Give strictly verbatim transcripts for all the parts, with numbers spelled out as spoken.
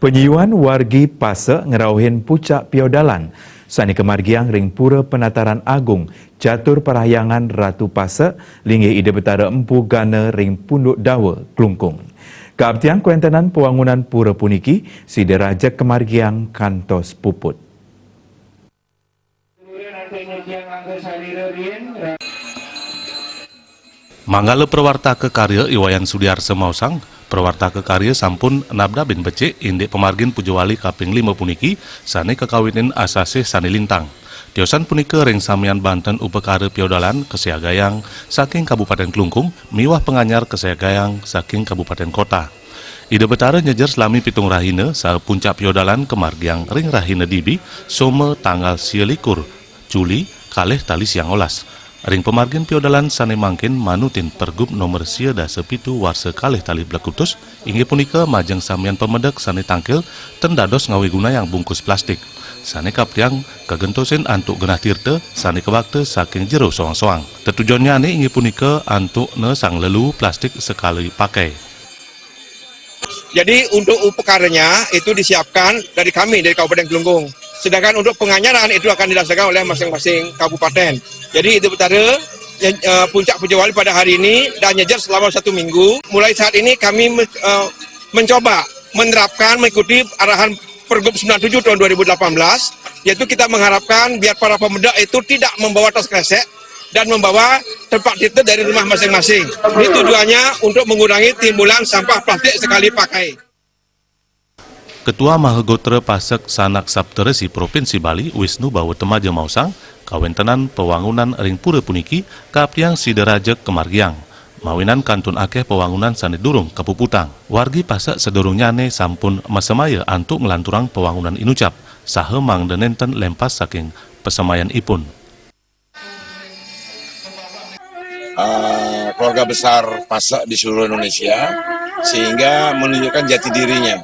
Penyeyuan wargi Pasek ngrauhin pucak piodalan sane kamargiang ring Pura Penataran Agung Catur Parahyangan Ratu Pasek, linggih Ida Betara Empu Gana ring Punduk Dawa, Klungkung. Kaaptiang kawentenan pawangunan pura puniki, sida rajeg kamargiang kantos puput. Manggala prawartaka karya I Wayan Sudiarsa maosang, prawartaka karya sampun nabdabin becik indik pamargin puja wali kaping lima puniki sane kakawinin asasih sane lintang. Tiosan punika ring samian banten upakara piodalan kasiagayang saking Kabupaten Klungkung miwah panganyar kasiagayang saking Kabupaten Kota. Ida Betara nyejer salami pitung rahina saha puncak piodalan kamargiang ring rahina dibi, Soma tanggal sia likur Juli, kalih tali siang olas. Ring pamargin piodalan sane mangkin manutin Pergub nomor sia dasa pitu warsa kalih tali plekutus, inggih punika majeng samian pamedek sane tangkil ten dados ngawigunayang bungkus plastik. Sane kaptiang kagentosin antuk genah tirta sane kabakta saking jero soang-soang. Tetujonnyane inggih punika antukne sang leluu plastik sekali pakai. Jadi untuk upakaranya itu disiapkan dari kami, dari Kabupaten Klungkung. Sedangkan untuk penganyaran itu akan dilaksanakan oleh masing-masing kabupaten. Jadi Ida Betara, eh, puncak puja wali pada hari ini dan nyejer selama satu minggu. Mulai saat ini kami men- eh, mencoba menerapkan, mengikuti arahan Pergub sembilan tujuh tahun dua ribu delapan belas, yaitu kita mengharapkan biar para pemedek itu tidak membawa tas kresek dan membawa tempat tidur dari rumah masing-masing. Ini tujuannya untuk mengurangi timbulan sampah plastik sekali pakai. Ketua Mahagotra Pasek Sanak Saptarsi Provinsi Bali, Wisnu Bawa Temaja maosang, kawentenan pawangunan ring pura puniki kaaptiang sida rajeg kamargiang. Mawinan kantun akeh pawangunan sane durung kapuputang. Wargi Pasek sadurungnyane sampun masemaya antuk nglanturang pawangunan inucap, saha mangda nenten lempas saking pasemayanipun. Eh, keluarga besar Pasek di seluruh Indonesia, sehingga menunjukkan jati dirinya.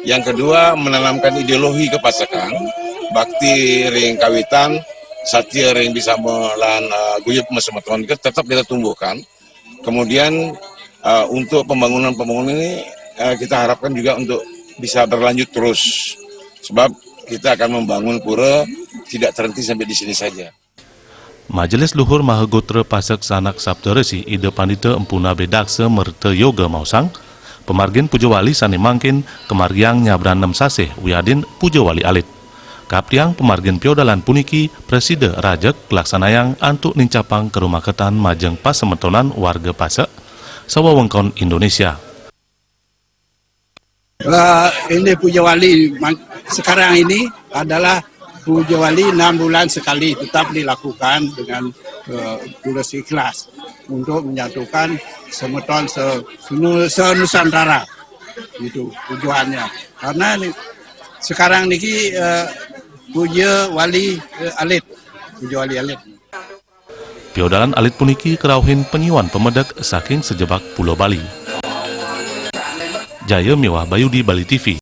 Yang kedua, menanamkan ideologi kepasekan, bakti ring kawitan, satia ring bisama lan, eh, guyub masemeton ke tetap kita tumbuhkan. Kemudian, eh, untuk pembangunan-pembangunan ini, eh, kita harapkan juga untuk bisa berlanjut terus. Sebab kita akan membangun pura tidak terhenti sampai di sini saja. Majelis Luhur Mahagotra Pasek Sanak Saptarsi Ida Pandita Empu Nabe Daksa Merta Yoga maosang, pamargin puja wali sane mangkin kamargiang nyabran nem sasih wiadin puja wali alit. Kaaptiang pamargin piodalan puniki prasida rajeg kalaksanayang antuk nincapang karumaketan majeng pasemetonan warga Pasek sawewengkon Indonesia. Eh, ini puja wali man- sekarang ini adalah puja wali enam bulan sekali tetap dilakukan dengan, eh, tulus ikhlas untuk menyatukan semeton se- senu- senusantara. Itu tujuannya. Karena ni, sekarang niki, eh, puja wali, eh, alit, puja wali alit. Piodalan alit puniki karauhin panyeyuan pamedek saking sajebag Pulo Bali. Jaya miwah Bayudi, Bali T V.